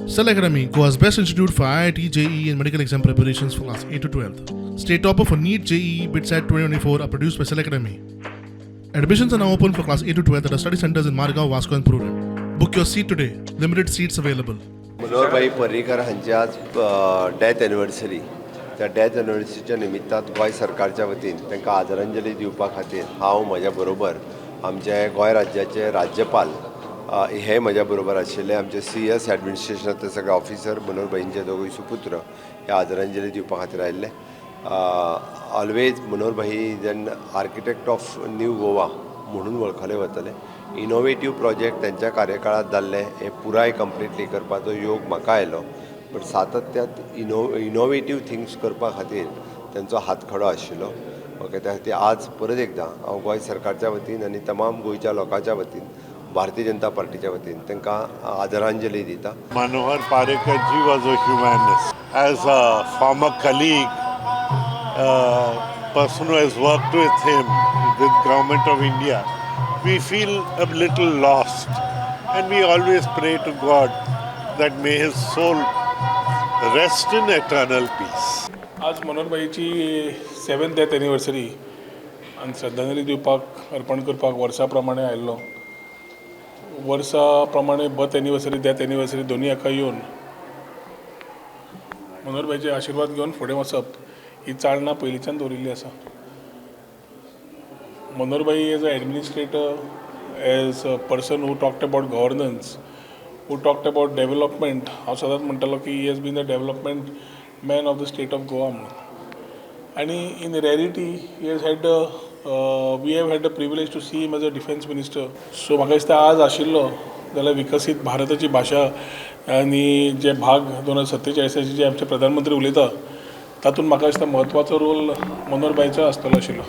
Cell Academy, Goa's best institute for IIT, JEE, and medical exam preparations for class 8 to 12. State topper for NEET, JEE, BITSAT 2024 are produced by Cell Academy. Admissions are now open for class 8 to 12 at our study centers in Margao, Vasco, and Prudent. Book your seat today. Limited seats available. Manoharbhai Parrikar हांची आज death anniversary. त्या death एनिवर्सरीच्या निमित्तान गोंय सरकारच्या वतीन तांकां आदरांजली दिवपा खातीर हांव, म्हज्या बरोबर आमचे गोंय राज्याचे राज्यपाल हे म्हज्या बरोबर आशिल्ले, आमचे सीएस, एडमिनिस्ट्रेशनांतले सगळे ऑफिसर, मनोहरभाईंचे दोगूय सुपुत्र हे आदरांजली दिवपा खातीर आयिल्ले. Always Manoharbhai is an architect of New Goa म्हणून वळखले वतले. इनोवेटीव प्रोजेक्ट त्यांच्या कार्यकाळात जाल्ले हे पुराय कंप्लिटली करपाचो योग म्हाका आयलो, बट सातत्यात इनोवेटीव थिंग्स करपा खातीर तेंचो हातखडो आशिल्लो. ओके, त्या खातीर आज परत एकदां हांव गोंय सरकारच्या वतीन आनी तमाम गोंयच्या लोकांच्या वतीन, भारतीय जनता पार्टीच्या वतीन तांकां आदरांजली दिता. Manohar Parrikar ji was a humanist. As a former colleague, person who has worked with him, with Government of India, we feel a little lost. And we always pray to God that may his soul rest in eternal peace. आज मनोहरभाईची seventh death anniversary आनी श्रद्धांजली दिवपाक, अर्पण करपाक वर्सा प्रमाणे आयिल्लो. वर्सा प्रमाणे बर्थ एनिवर्सरी, डेथ एनिवर्सरी दोनूय हाका येवन मनोहरभाईचे आशिर्वाद घेवन फुडें वचप ही चालना पयलींच्यान दवरिल्ली आसा. Manoharbhai as a administrator, as a person who talked about governance, who talked about development, हांव सदांच म्हणटालो की he has been the development man of the state of Goa म्हणून. आनी in rarity he has had we have had the privilege to see him as a defence minister. So म्हाका दिसता आज आशिल्लो जाल्यार विकसीत भारताची भाशा आनी जे भाग 2047चे जे आमचे प्रधानमंत्री उलयता, तातूंत म्हाका दिसता म्हत्वाचो रोल मनोहरभाईचो आसतलो आशिल्लो.